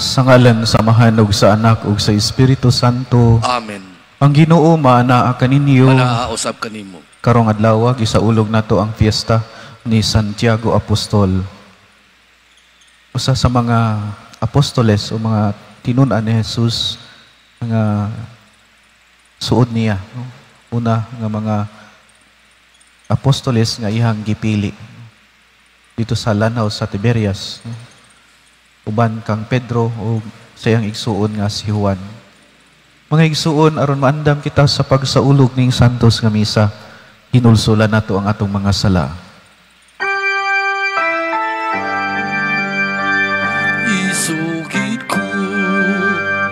Sa ngalan sa Amahan ug sa Anak ug sa Espiritu Santo. Amen. Ang Ginoo maanaa kaninyo. Manaa usab kanimo. Karong adlaw gisaulog nato ang fiesta ni Santiago Apostol. Usa sa mga apostoles o mga tinun-an ni Jesus nga suod niya, no? Una nga mga apostoles nga iyang gipili dito sa lanaw sa Tiberias, no? Uban kang Pedro o sa iyang igsuon nga si Juan. Mga igsuon, aron maandam kita sa pagsaulog ning santos nga misa, hinulsulan nato ang atong mga sala. Isugid ko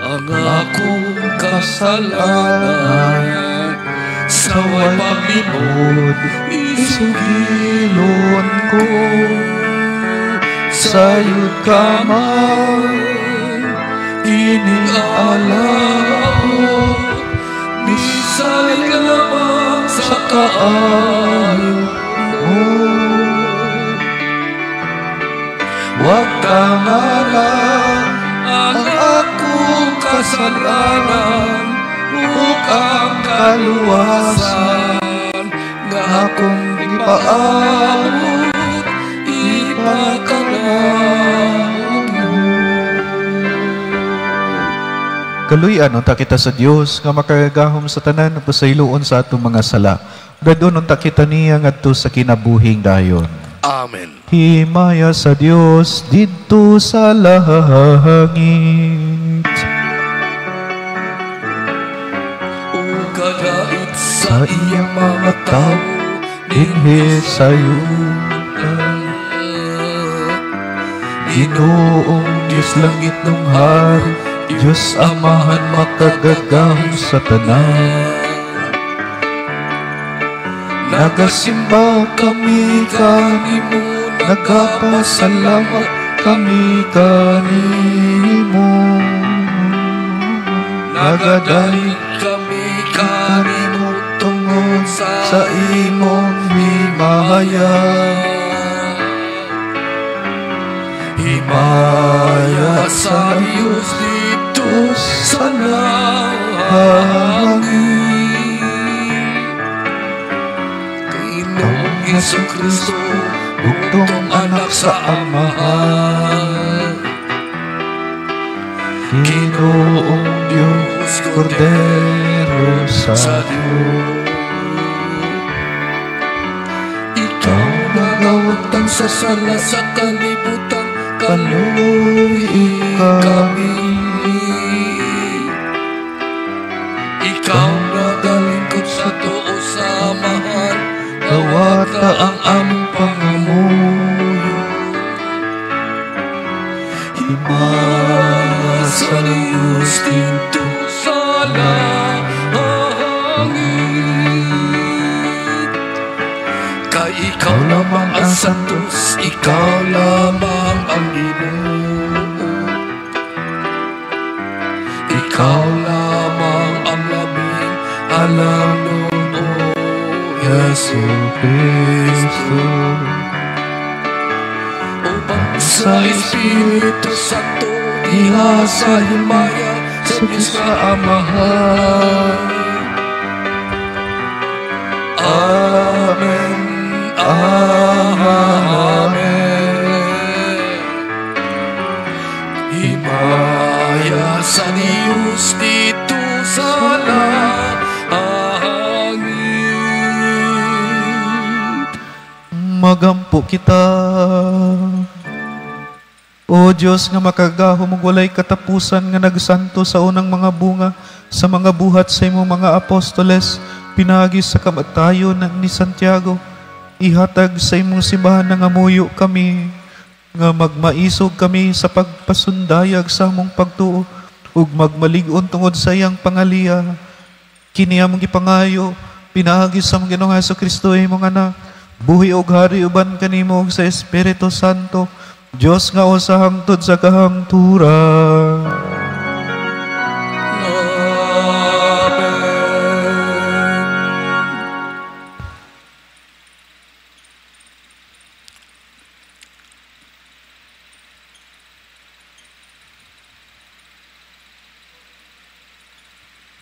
ang akong kasalanan sa way paglimod, isugilon ko sayod ka man, ining alabot, bisan lamang sa kaayo mo. Wag tangalan ang akong kasalanan ug ang kaluwasan nga akong gipaabot, ipakanaon mo. Kaluy-an unta kita sa Dios nga makagagahom sa tanan ug pasayloon sa atong mga sala. Gadon unta kita niya ngadto sa kinabuhing dayon. Amen. Himaya sa Dios didto sa langit. Ug kadait sa sa iyang mga tawo dinhi sa yuta. Ginoong Diyos langit nung hari, Diyos Amahan makagagahom sa tanan. Nagasimba kami kanimo, nagapasalamat kami kanimo. Nagadaig kami kanimo tungod sa imong himaya. Himaya sa Diyos dito sa langit. langit. Ginoong Hesus Kristo, bugtong anak sa Amahan. Ginoong Diyos, Kordero sa Diyos. Ikaw nagawagtang sa sala sa kalibutan, kaluy kami. Ikaw nagalingkod sa tuo sa Amahan, dawata ang among pangamuyo. Himaya sa Diyos dito sa langit. Kay ikaw lamang ang santos, ikaw lamang ang Ginoo. Ikaw lamang ang labing alam o Yesu Kristo. Upang sa Espiritu Santo diha sa himaya sa Diyos nga Amahan. Amen. Amen. Himaya sa Diyos dito sa langit. Magampo kita. O Diyos nga makagahom ug walay katapusan nga nagsanto sa unang mga bunga sa mga buhat sa imong mga apostoles pinaagi sa kamatayon ni Santiago, ihatag sa imong simbahan nga muyo kami nga magmaisog kami sa pagpasundayag sa among pagtuo ug magmalig-on tungod sa iyang pangaliya. Kini among gipangayo pinaagi sa among Ginoong Hesukristo imong anak, buhi og hari uban kanimo ug sa Espiritu Santo, Diyos nga usa hangtod sa kahangturan. Amen.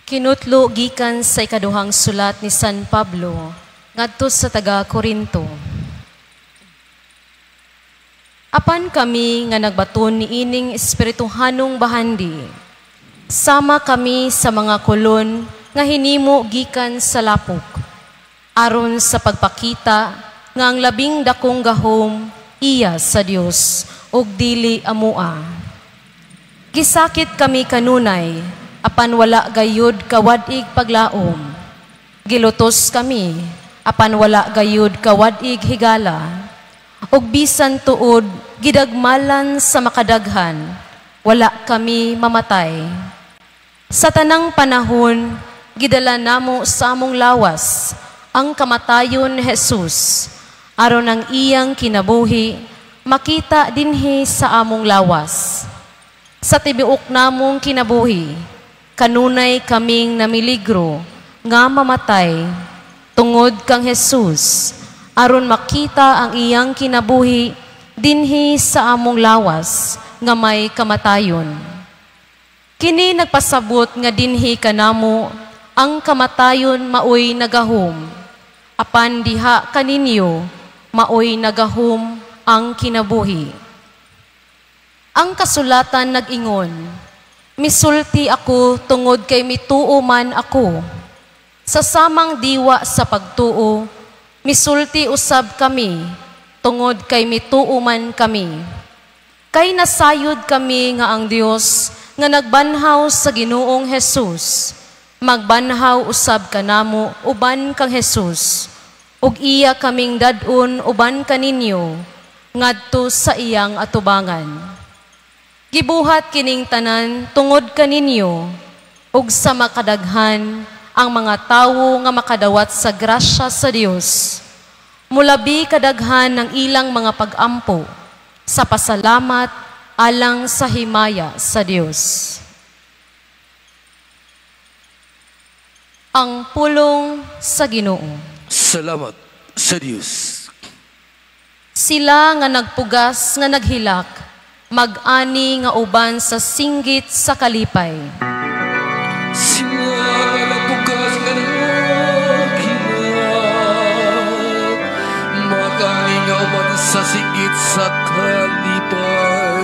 Kinutlo gikan sa ikaduhang sulat ni San Pablo ngadto sa taga Korinto. Apan kami nga nagbaton niining espirituhanong bahandi, sama kami sa mga kolon nga hinimo gikan sa lapok, aron sa pagpakita nga ang labing dakong gahom iya sa Dios ug dili amoa. Gisakit kami kanunay, apan wala gayud kawad-ig paglaom. Gilutos kami, apan wala gayud kawad-ig higala. Ug bisan tuod gidagmalan sa makadaghan, wala kami mamatay. Sa tanang panahon, gidala namo sa among lawas ang kamatayon ni Jesus, aron ang iyang kinabuhi makita dinhi sa among lawas. Sa tibuok namong kinabuhi, kanunay kaming namiligro nga mamatay tungod kang Jesus, aron makita ang iyang kinabuhi dinhi sa among lawas nga may kamatayon. Kini nagpasabot nga dinhi kanamo ang kamatayon maoy nagahom, apan diha kaninyo maoy nagahom ang kinabuhi. Ang kasulatan nag-ingon, "Misulti ako tungod kay mituo man ako." Sa samang diwa sa pagtuo, misulti usab kami tungod kay mituo man kami. Kay nasayod kami nga ang Dios nga nagbanhaw sa Ginoong Jesus, magbanhaw usab kanamo uban kang Jesus, ug iya kaming dad-on uban kaninyo ngadto sa iyang atubangan. Gibuhat kining tanan tungod kaninyo ug sa makadaghan ang mga tawo nga makadawat sa grasya sa Dios, mulabi kadaghan ng ilang mga pag-ampo sa pasalamat alang sa himaya sa Dios. Ang pulong sa Ginoo. Salamat sa Dios. Sila nga nagpugas nga naghilak, mag-ani nga uban sa singgit sa kalipay. Sila nga nagpugas nga naghilak, mag-ani nga uban sa singgit sa kalipay.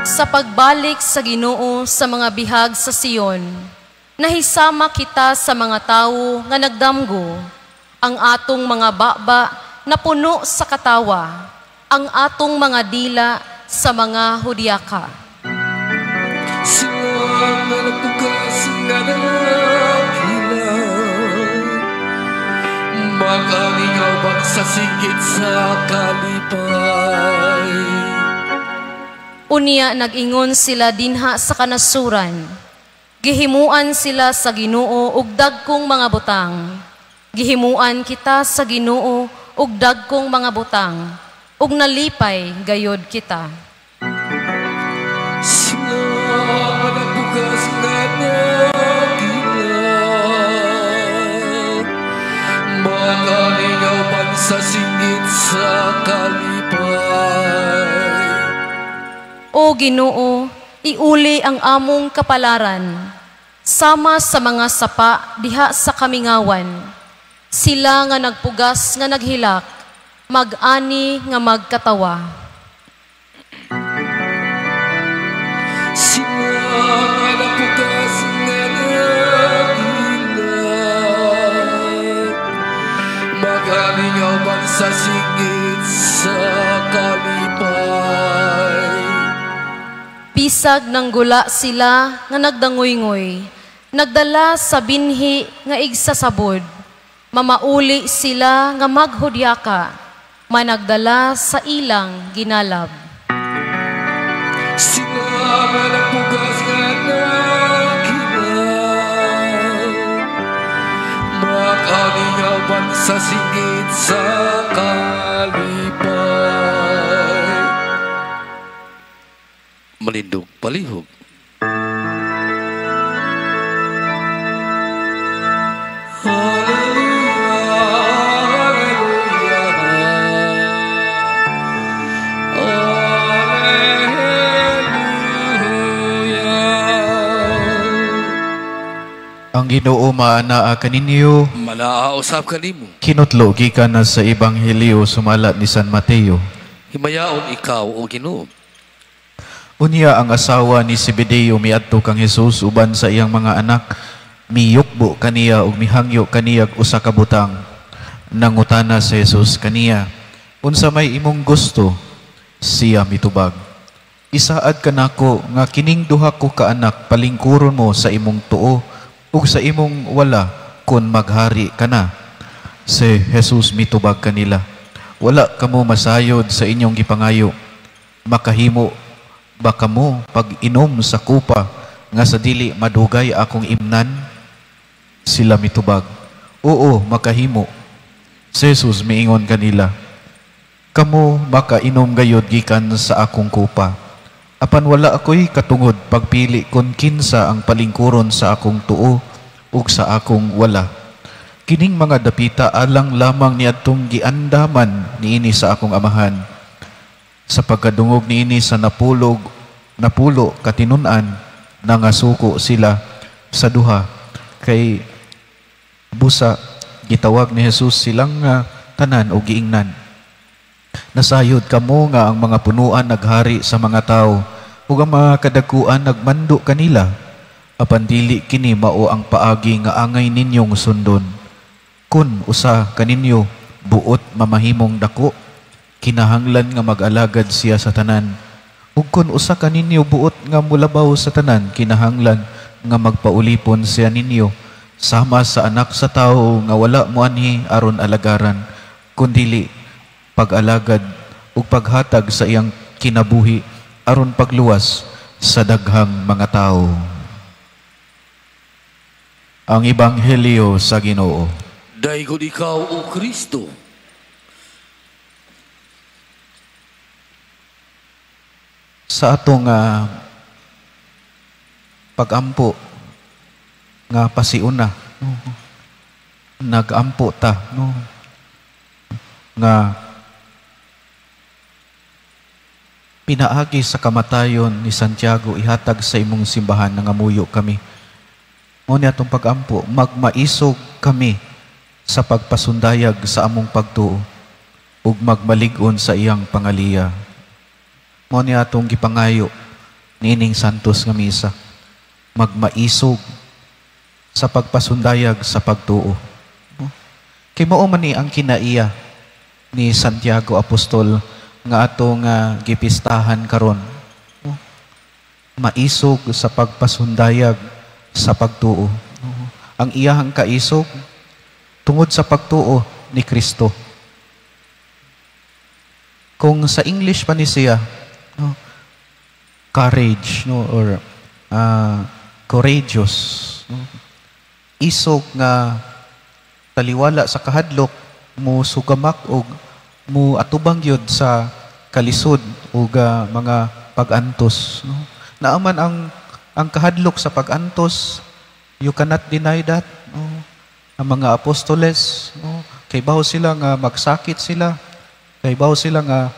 Sa pagbalik sa Ginoo sa mga bihag sa Sion, nahisama kita sa mga tawo nga nagdamgo, ang atong mga baba na puno sa katawa, ang atong mga dila sa mga hudyaka. Sila nga nagpugas nga naghilak, mag-ani nga uban sa singgit sa kalipay. Unya nag-ingon sila dinha sa kanasuran, "Gihimuan sila sa Ginoo og dagkong mga butang. Gihimuan kita sa Ginoo og dagkong mga butang, ug nalipay gayod kita." Sila nga nagpugas nga naghilak, mag-ani nga uban sa singgit sa kalipay. O Ginoo, iuli ang among kapalaran, sama sa mga sapa diha sa kamingawan. Sila nga nagpugas nga naghilak, mag-ani nga magkatawa. Sila nga nagpugas nga naghilak, mag-ani nga uban sa singgit sa kalipay. Bisag nanggula sila nga nagdangoy-ngoy, nagdala sa binhi nga igsasabod. Mamauli sila nga maghudyaka, managdala sa ilang ginalab. Sila nga nagpugas nga naghilak, mag-ani nga uban sa singgit sa kalipay. Malindog palihog. Hallelujah, hallelujah, hallelujah. Ang Ginoo maanaa kaninyo. Manaa usab kanimo. Kinutlo gikan na sa Ebanghelyo sumala ni San Mateo. Himayaon ikaw, o Ginoo. Unya ang asawa ni Zebedeo miadto kang Hesus uban sa iyang mga anak, miyukbo kaniya ug mihangyo kaniya usa ka butang. Nangutana si Jesus kaniya, "Unsa may imong gusto?" Siya mitubag, "Isaad kanako nga kining duha ko ka anak palingkuron mo sa imong tuo ug sa imong wala kun maghari ka na." Si Jesus mitubag kanila, "Wala kamo masayod sa inyong gipangayo. Makahimo ba kamo pag-inom sa kupa nga sa dili madugay akong imnan?" Sila mitubag, "Oo, makahimo." Si Jesus miingon kanila, "Kamo makainom gayod gikan sa akong kupa. Apan wala ako'y katungod pagpili kun kinsa ang palingkuron sa akong tuo ug sa akong wala. Kining mga dapita alang lamang niadtong giandaman niini sa akong amahan." Sa pagkadungog niini sa napulo katinun-an, nangasuko sila sa duha. Kay busa gitawag ni Jesus silang tanan og giingnan, "Nasayod kamo nga ang mga punuan naghari sa mga tao ug ang mga kadakuan nagmando kanila. Apan dili kini mao ang paagi nga angay ninyong sundon. Kun usa kaninyo buot mamahimong dako, kinahanglan nga mag-alagad siya sa tanan. Ug kun usa kaninyo buot nga mulabaw sa tanan, kinahanglan nga magpaulipon siya ninyo, sama sa Anak sa Tawo nga wala moanhi aron alagaran, kundili pag-alagad ug paghatag sa iyang kinabuhi aron pagluwas sa daghang mga tawo." Ang Ebanghelyo sa Ginoo. Daygon ikaw, o Kristo. Sa atong pag-ampo nga pasiuna, no, nag-ampo ta, no, nga pinaagi sa kamatayon ni Santiago ihatag sa imong simbahan, nangamuyo kami. Ngunit atong pag-ampo, magmaisog kami sa pagpasundayag sa among pagtuo ug magmalig-on sa iyang pangaliya. Ngunit atong gipangayo niining santos nga misa, magmaisog sa pagpasundayag sa pagtuo. Kay mao man ni ang kinaiya ni Santiago Apostol nga atong gipistahan karon. Maisog sa pagpasundayag sa pagtuo. Ang iyahang kaisog tungod sa pagtuo ni Kristo. Kung sa English pa ni siya, no, courage, no, or courageous, no? Isog nga taliwala sa kahadlok, mo sugamak og mo atubang gyud sa kalisod ug mga pag-antos, no? Naaman ang kahadlok sa pag-antos, you cannot deny that, no? Ang mga apostoles, no, kay bawo sila nga magsakit sila, kay bawo sila nga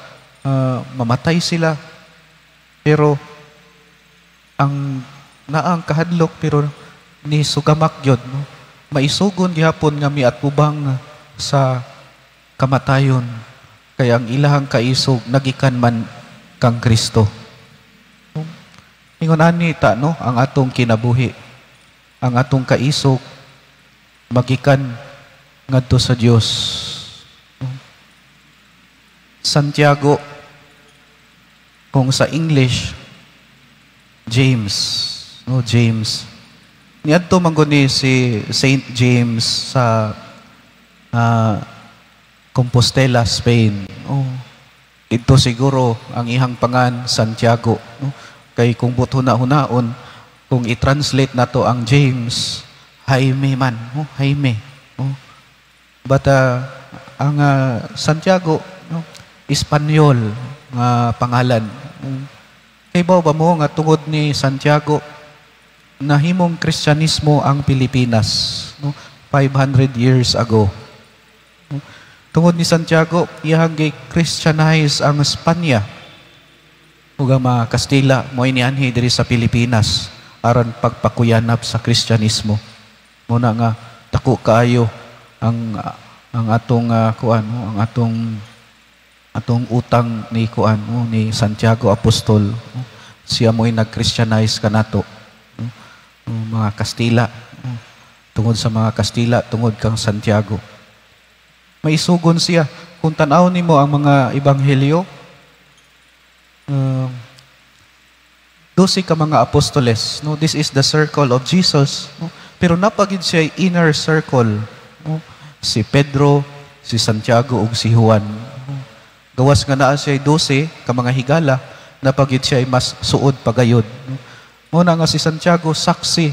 mamatay sila, pero ang naang kahadlok pero ni sugamak gyud, no? Maisugon gihapon nga miatubang sa kamatayon, kay ang ilahang kaisog nagikan man kang Kristo. Ingon ani ta, no, ang atong kinabuhi, ang atong kaisog magikan ngadto sa Dios. Santiago, kung sa English James, no, James. Niadto man gud ni si Saint James sa Compostela, Spain. Oh, ito siguro ang ihang pangan Santiago, no? Kay kung buthuna-hunaon, kung i-translate nato ang James, Jaime man, no? Jaime. Oh. But ang Santiago, no, Espanyol nga pangalan. Kay ba mo nga tungod ni Santiago nahimong Kristyanismo ang Pilipinas, no, 500 years ago. No? Tungod ni Santiago, iyang gi-Christianize ang Espanya ug ang mga Kastila mo nianhi diri sa Pilipinas aron pagpakuyanap sa Kristyanismo. Muna nga dako kaayo ang atong kuan, no, ang atong atong utang ni kuan, no, ni Santiago Apostol, no? Siya mo'y nag-Christianize kanato, no? No, mga Kastila, no? Tungod sa mga Kastila, tungod kang Santiago. Maisugon siya. Kung tan-aw nimo ang mga ebanghelyo, 12 ka mga apostoles, no? This is the circle of Jesus, no? Pero naa pa gyud siya inner circle, no? Si Pedro, si Santiago ug si Juan, no? Gawas nga naa siya 12 ka mga higala, naa pa gyud siya mas suod pagayod, no? Muna nga si Santiago saksi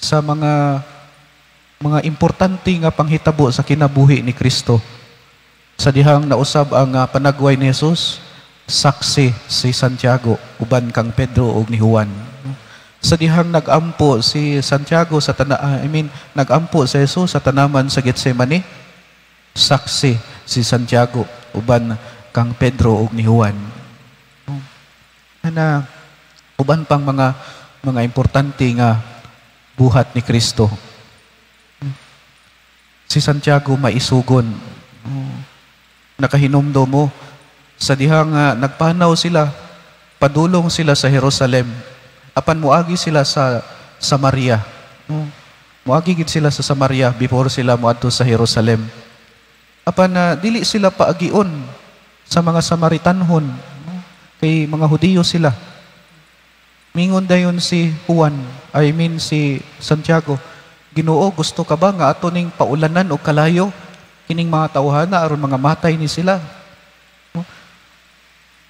sa mga importante nga panghitabo sa kinabuhi ni Kristo. Sa dihang nausab ang panagway ni Jesus, saksi si Santiago uban kang Pedro ug ni Juan. Sa dihang nagampo si Santiago sa tana, I mean, nagampo si Jesus sa tanaman sa Getsemane, saksi si Santiago uban kang Pedro ug ni Juan. Ana uban pang mga importante nga buhat ni Kristo. Si Santiago maisugon. Nakahinumdom mo sa dihang nagpanaw sila, padulong sila sa Jerusalem. Apan muagi sila sa Samaria. No? Muagi gid sila sa Samaria before sila moadto sa Jerusalem. Apan dili sila paagion sa mga Samaritanhon, no? Kay mga Hudiyo sila. Mingon dayon si Juan, I mean si Santiago, "Ginoo, gusto ka ba nga ato ning paulanan og kalayo kining mga tawhana aron mga matay ni sila?" No?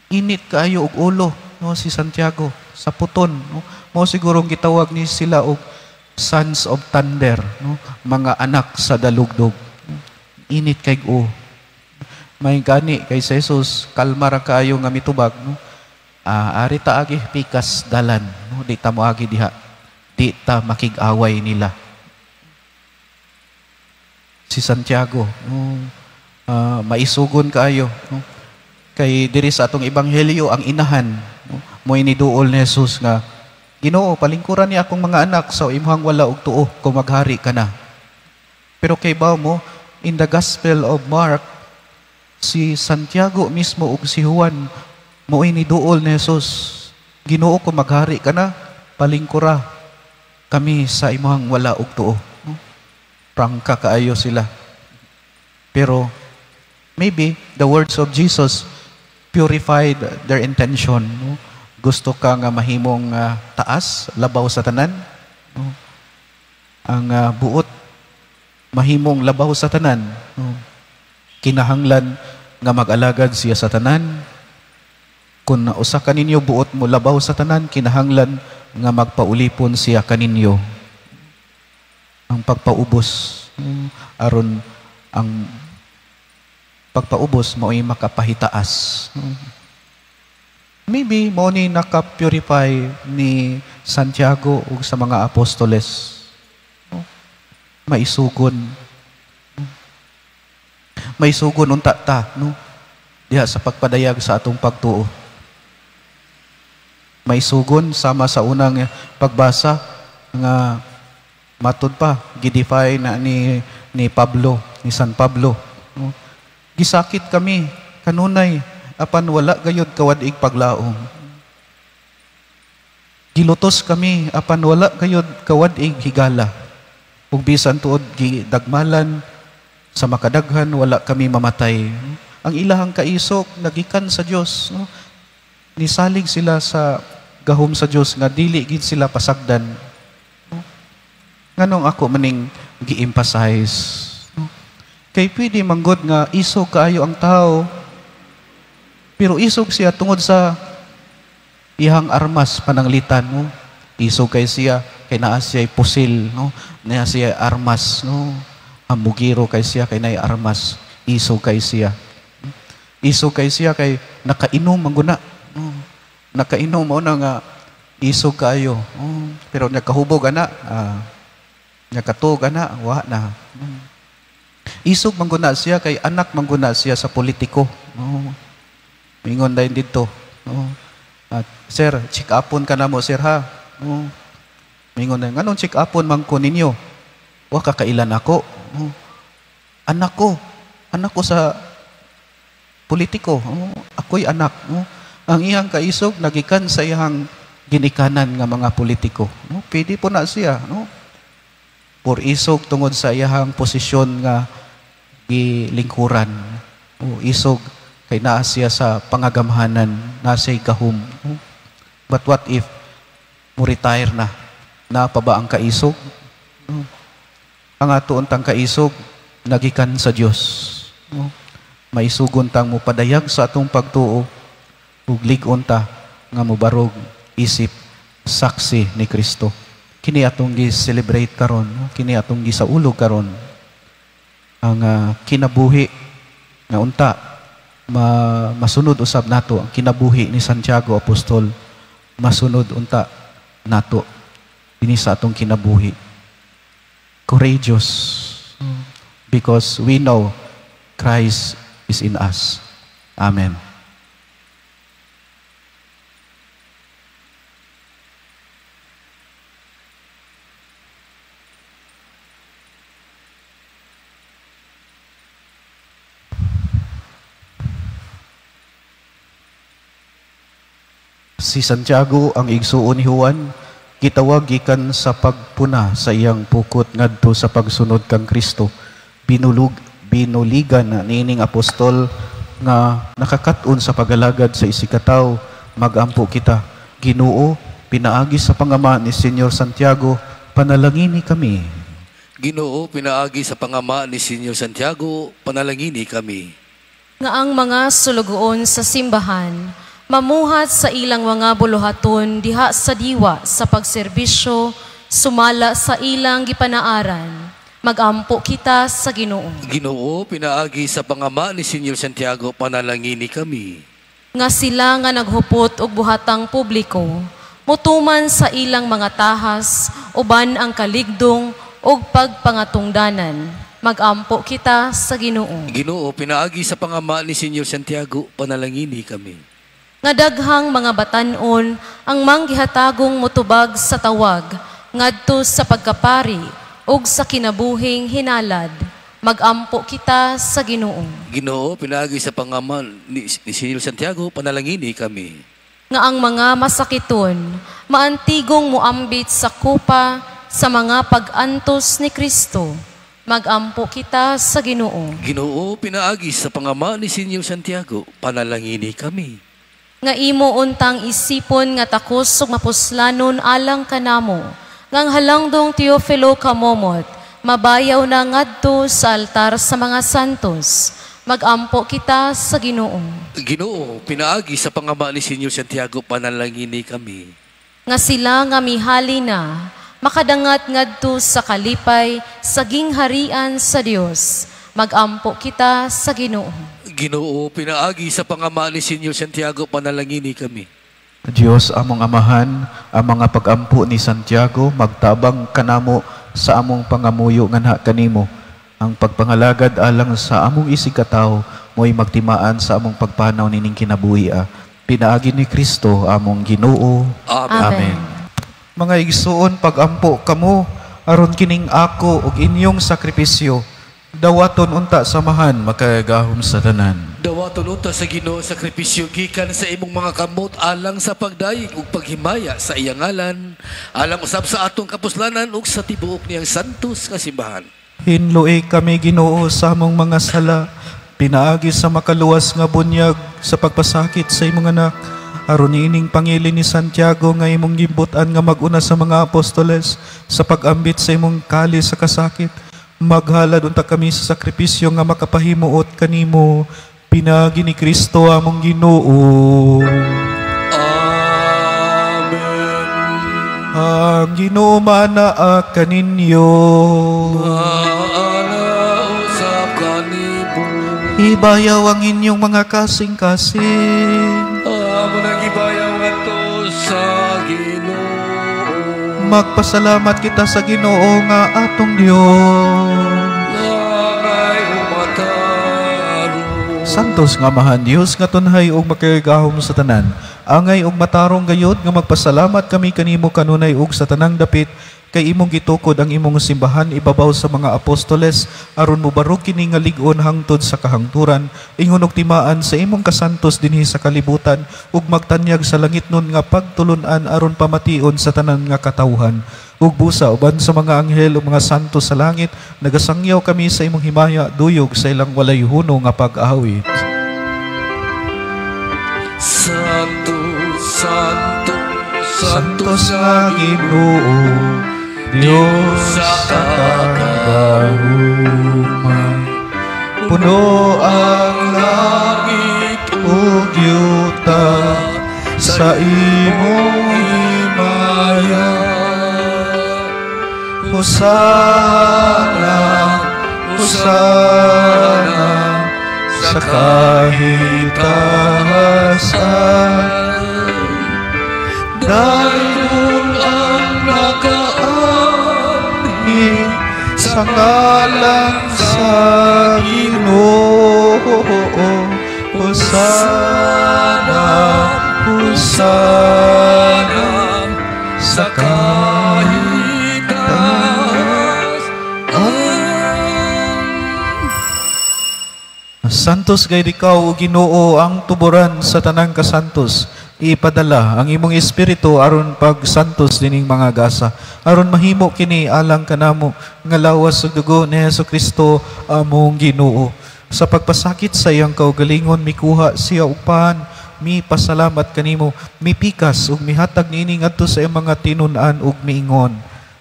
Init kaayo og ulo, no, si Santiago sa puton, no? Mo sigurong gitawag ni sila og sons of thunder, no? Mga anak sa dalugdog. Init kay o. May gani kay si Jesus kalma ra kaayo nga mitubag, no? Ari ta agi pikas dalan, no? Di ta moagi diha. Di ta makig-away nila. Si Santiago, no? Maisugon kaayo, no? Kay diri sa atong ebanghelyo ang inahan, no? Mo iniduol ni Jesus nga, "Ginoo, palingkuran ni akong mga anak sa imong wala og tuo kung maghari ka na." Pero kay ba mo in the Gospel of Mark, si Santiago mismo ug si Juan mo iniduol ni Jesus, "Ginoo, kung maghari ka na, palingkura kami sa imong wala og tuo." No? Prangka kaayo sila. Pero maybe the words of Jesus purified their intention. No? Gusto ka nga mahimong taas, labaw sa tanan? No? Ang buot mahimong labaw sa tanan, no? Kinahanglan nga mag-alagad siya sa tanan. Kung usa ka ninyo buot mo labaw sa tanan, kinahanglan nga magpaulipon siya kaninyo. Ang pagpaubos, no? Aron ang pagpaubos mao'y makapahitaas. No? Maybe mo ni naka-purify ni Santiago ug sa mga apostoles. No? Maisugon. No? Maisugon unta ta, no? Diha sa pagpadayag sa atong pagtuo. Maisugon sama sa unang pagbasa nga matud pa gidefine na ni Pablo, ni San Pablo, no? Gisakit kami kanunay apan wala gayud kawad-ig paglaom. Gilutos kami apan wala gayud kawad-ig higala. Ug bisan tuod gidagmalan sa makadaghan, wala kami mamatay. Ang ilahang kaisog nagikan sa Dios, no? Nisalig sila sa gahom sa Dios nga dili gid sila pasagdan. No? Nganong ako maning gi-emphasize? No? Kay pwede manggod nga isog kaayo ang tao, pero isog siya tungod sa iyang armas pananglitan, no? Isog kay siya kay naa siya pusil, no? Naa siya armas, no? Amugiro kay siya kay naay armas. Isog kay siya. Isog kay siya kay nakainom man guna, no? Nakainom mo na nga isog kaayo. Oh, pero nakahubog ana, nakatug ana, wa na. Isog man guna siya kay anak man guna siya sa politiko. No? Mingon dayon didto. No? At, "Sir, check upon ka na mo, sir, ha." No? Mingon dayon, "Nganong check upon man ko ninyo?" Wa ka kailan ako. Anak ko. Anak ko sa politiko. Ako'y anak. Ang iyang kaisog nagikan sa iyang ginikanan nga mga politiko. No? Pwede po na siya. No? Por isog tungod sa iyang posisyon nga gilingkuran. O, isog kay naa siya sa pangagamhanan, naa siya'y gahom. No? But what if mo retire na? Naa pa ba ang kaisog? No? Ang ato untang kaisog, nagikan sa Dios. No? Maisugon tang mopadayag sa atong pagtuo, ug lig-on ta nga mobarog isip saksi ni Kristo. Kini atong gi-celebrate karon, no? Kini atong gisaulog karon ang kinabuhi nga unta masunod usab nato ang kinabuhi ni Santiago Apostol, masunod unta nato dinhi sa atong kinabuhi. Courageous, because we know Christ is in us. Amen. Si Santiago ang igsuon ni Juan gitawag gikan sa pagpuna sa iyang pukot ngadto sa pagsunod kang Kristo. Binuligan niining apostol nga nakakat-on sa pagalagad sa isigkatawo. Magampo kita. Ginoo, pinaagi sa pangama ni Senyor Santiago, panalangini kami. Ginoo, pinaagi sa pangama ni Senyor Santiago, panalangini kami. Nga ang mga sulugoon sa simbahan mamuhat sa ilang mga buluhaton diha sa diwa sa pagserbisyo, sumala sa ilang gipanaaran. Magampo kita sa Ginoo. Ginoo, pinaagi sa pangama ni Senyor Santiago, panalangini kami. Nga sila nga naghupot og buhatang publiko, mutuman sa ilang mga tahas, uban ang kaligdong og pagpangatungdanan. Magampo kita sa Ginoo. Ginoo, pinaagi sa pangama ni Senyor Santiago, panalangini kami. Nga daghang mga batan-on ang manggihatagong motubag sa tawag ngadto sa pagkapari ug sa kinabuhing hinalad. Magampo kita sa Ginoo. Ginoo, pinaagi sa pangama ni Senyor Santiago, panalangini kami. Nga ang mga masakiton maantigong muambit sa kupa sa mga pag-antos ni Kristo. Magampo kita sa Ginoo. Ginoo, pinaagi sa pangama ni Senyor Santiago, panalangini kami. Nga imo untang isipon nga takos ug mapuslanon alang kanamo, ngang halangdong Teofilo Camomot, mabayaw na ngadto sa altar sa mga santos. Magampo kita sa Ginoo. Ginoo, pinaagi sa pangama ni Senyor Santiago, panalangini kami. Nga sila nga mihali na, makadangat ngadto sa kalipay sa gingharian sa Dios. Magampo kita sa Ginoo. Ginoo, pinaagi sa pangama ni Senyor Santiago, panalangini kami. Diyos among amahan, ang mga pagampo ni Santiago, magtabang kanamo sa among pangamuyo nganha kanimo. Ang pagpangalagad alang sa among isigkatawo, mo'y magtimaan sa among pagpanaw nining kinabuhi. Pinaagi ni Kristo among Ginoo. Amen. Amen. Mga igsuon, pagampo kamo aron kining ako ug inyong sakripisyo dawaton unta samahan makagagahom sa tanan. Dawaton unta sa Ginoo sakripisyo gikan sa imong mga kamot alang sa pagdayeg ug paghimaya sa iyang ngalan, alang usab sa atong kapuslanan ug sa tibuok niyang santos nga simbahan. Hinloi kami Ginoo sa among mga sala, pinaagi sa makaluwas nga bunyag sa pagpasakit sa imong anak. Aron niining pangili ni Santiago nga imong gimbut-an nga mag-una sa mga apostoles sa pag-ambit sa imong kali sa kasakit, maghalad unta kami sa sakripisyo nga makapahimuot kanimo, pinaagi ni Kristo among Ginoo. Amen. Ang Ginoo manaa kaninyo. Maana usab kanimo. Ibayaw ang inyong mga kasing-kasing. Amo nagibayaw ngadto sa Ginoo. Magpasalamat kita sa Ginoo nga atong Dios. Santos nga Amahan Dios nga tunhay ug makagagahom sa tanan, angay ug matarong gayod nga magpasalamat kami kanimo kanunay ug sa tanang dapit Kay imong gitukod ang imong simbahan ibabaw sa mga apostoles, aron mobarog kini nga lig-on hangtod sa kahangturan, ingon og timaan sa imong kasantos dinhi sa kalibutan, ug magtanyag sa langitnon nga pagtulun-an aron pamation sa tanan nga katawhan. Ug busa uban sa mga anghel ug mga santo sa langit, nagasangyaw kami sa imong himaya, duyog sa ilang walay huno nga pag-awit. Santo, Santo, Santo sa Ginoo, Diyos sa kagahuman. Puno ang langit ug yuta sa imong himaya. Hosana, Hosana sa kahitasan. Dayon ang nakaanhi sa ngalan sa Ginoo. Hosana, Hosana sa kahitasan. Santos gayud ikaw, o Ginoo, ang tuboran sa tanang kasantos. Ipadala ang imong espiritu aron pagsantos dining mga gasa, aron mahimo kini alang kanamo nga lawas ug dugo ni Hesukristo among Ginoo. Sa pagpasakit sa iyang kaugalingon, mikuha siya og pan, mipasalamat kanimo, mipikas ug mihatag niini ngadto sa iyang mga tinun-an ug miingon,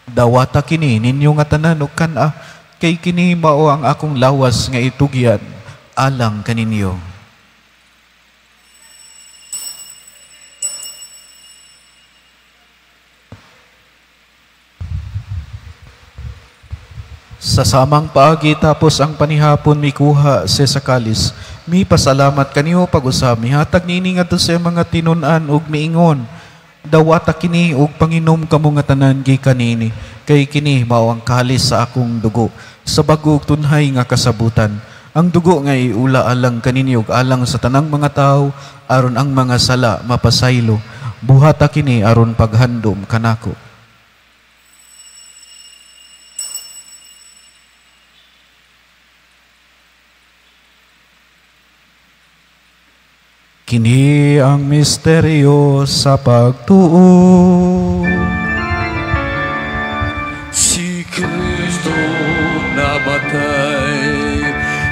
dawata kini ninyo nga tanan ug kan-a, kay kini mao ang akong lawas nga itugyan alang kaninyo. Sa samang paagi tapos ang panihapon, mikuha siya sa kalis, mipasalamat kaniyo pag-usab, mihatag niini ngadto sa mga tinun-an ug miingon, dawata kini ug panginom kamo nga tanan gikan niini, kay kini mao ang kalis sa akong dugo, sa bag-o ug tunhay nga kasabutan. Ang dugo nga iula alang kaninyo ug alang sa tanang mga tawo, aron ang mga sala mapasaylo. Buhata kini aron paghandom kanako. Kini ang misteryo sa pagtuo. Si Kristo namatay,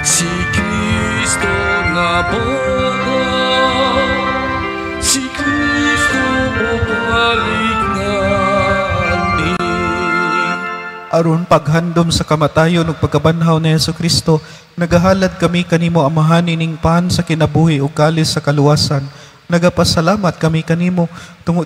si Kristo nabuhay, si Kristo bumalik nganhi. Aron paghandom sa kamatayon ug pagkabanhaw ni Hesukristo, nagahalad kami kanimo Amahan ining pan sa kinabuhi ug kalis sa kaluwasan. Nagapasalamat kami kanimo tungod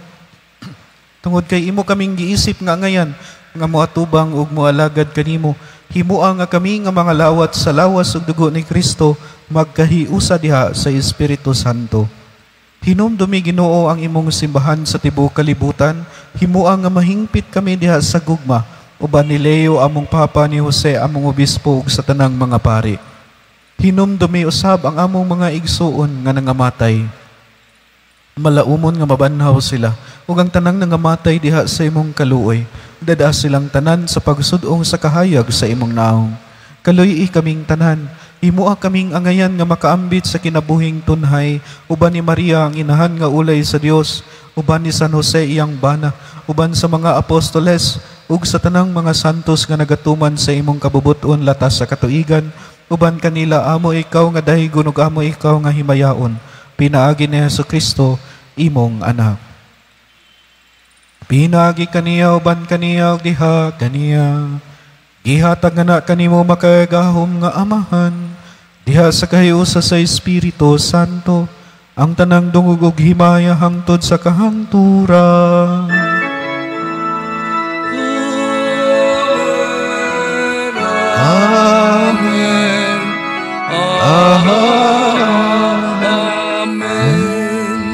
kay imo kaming giisip nga ngayan nga moatubang ug moalagad kanimo. Himua nga kami nga mga lawat sa lawas ug dugo ni Kristo magkahiusa diha sa Espiritu Santo. Hinumdumi Ginoo ang imong simbahan sa tibuok kalibutan. Himua nga mahingpit kami diha sa gugma uban ni Leo among Papa, ni Jose among obispo ug sa tanang mga pari. Hinumdumi usab ang among mga igsuon nga nangamatay. Malaumon nga mabanhaw sila ug ang tanang nangamatay diha sa imong kaluoy. Dada silang tanan sa pagsud-ong sa kahayag sa imong naong. Kaluy-i kaming tanan, himua kaming angayan nga makaambit sa kinabuhing tunhay, uban ni Maria ang inahan nga ulay sa Dios, uban ni San Jose iyang bana, uban sa mga apostoles ug sa tanang mga santos nga nagatuman sa imong kabubut-on latas sa katuigan, uban kanila amo ikaw nga dahigon ug amo ikaw nga himayaon, pinaagi ni Hesukristo imong anak. Pinaagi kaniya uban kaniya ug diha kaniya, gihatag nga na kanimo makagagahom nga Amahan, diha sa kahiusa sa Espiritu Santo, ang tanang dungog ug himaya hangtod sa kahangturan. Amen. Amen.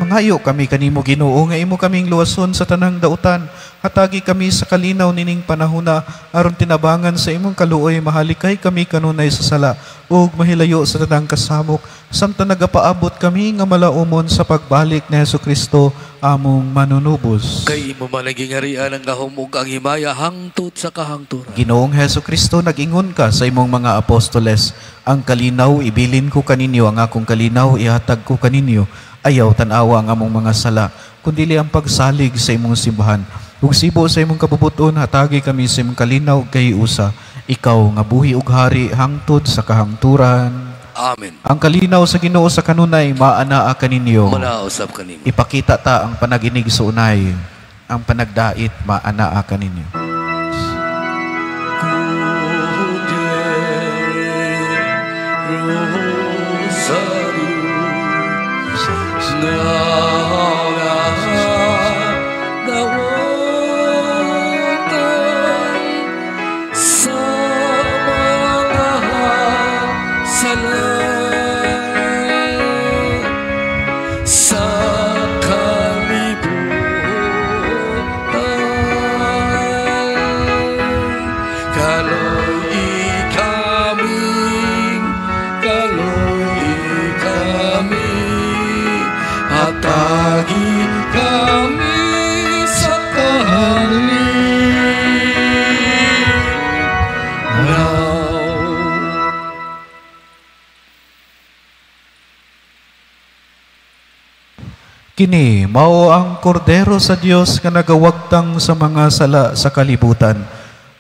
Mga Naghayo kami kanimo, Ginoo, nga imo kaming luwason sa tanang dautan. Hatagi kami sa kalinaw nining panahona aron tinabangan sa imong kaluoy mahalikay kami kanunay sa sala ug mahilayo sa tanang kasamok samtang nagapaabot kami nga malaumon sa pagbalik ni Hesukristo among manunubos. Kay imo man ang gingarian ang gahom ug ang himaya hangtod sa kahangturan. Ginoong Hesukristo, nag-ingon ka sa imong mga apostoles, ang kalinaw ibilin ko kaninyo, ang akong kalinaw ihatag ko kaninyo. Ayaw tan-awa ang among mga sala, kundili ang pagsalig sa imong simbahan. Ug sibo sa imong kabubuton, hatagi kami sa imong kalinaw kay usa. Ikaw nga buhi ug hari hangtod sa kahangturan. Amen. Ang kalinaw sa Ginoo sa kanunay maanaa kaninyo. Manausap kanimo. Ipakita ta ang panaginig sa unay, ang panagdait maanaa kaninyo. Kini mao ang kordero sa Dios nga nagawagtang sa mga sala sa kalibutan.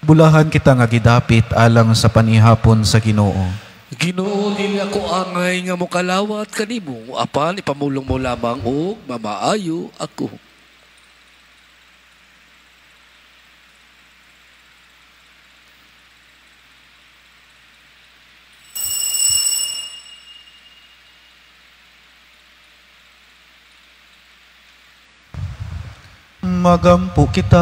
Bulahan kita nga gidapit alang sa panihapon sa Ginoo. Ginoo, dili ako angay nga mokalawat kanimo, apan ipamulong mo lamang og mamaayo ako. Magampo kita.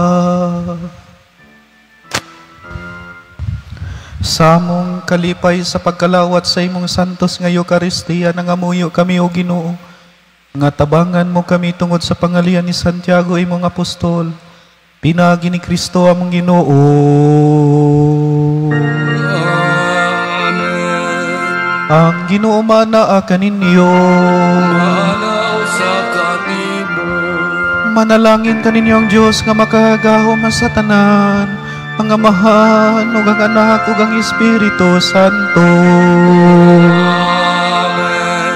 Samong kalipay sa pagkalawat sa imong santos nga Eukaristiya, nangamuyo kami o Ginoo, nga tabangan mo kami tungod sa pangalian ni Santiago imong apostol. Pinaagi ni Kristo among Ginoo. Amen. Ang Ginoo manaa kaninyo. Manalangin kaninyo ang Dios nga makagagahom sa tanan, ang Amahan ug ang Anak ug ang Espiritu Santo. Amen.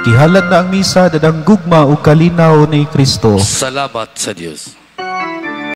Gihalad na ang misa dadang gugma ug kalinaw ni Kristo. Salamat sa Dios.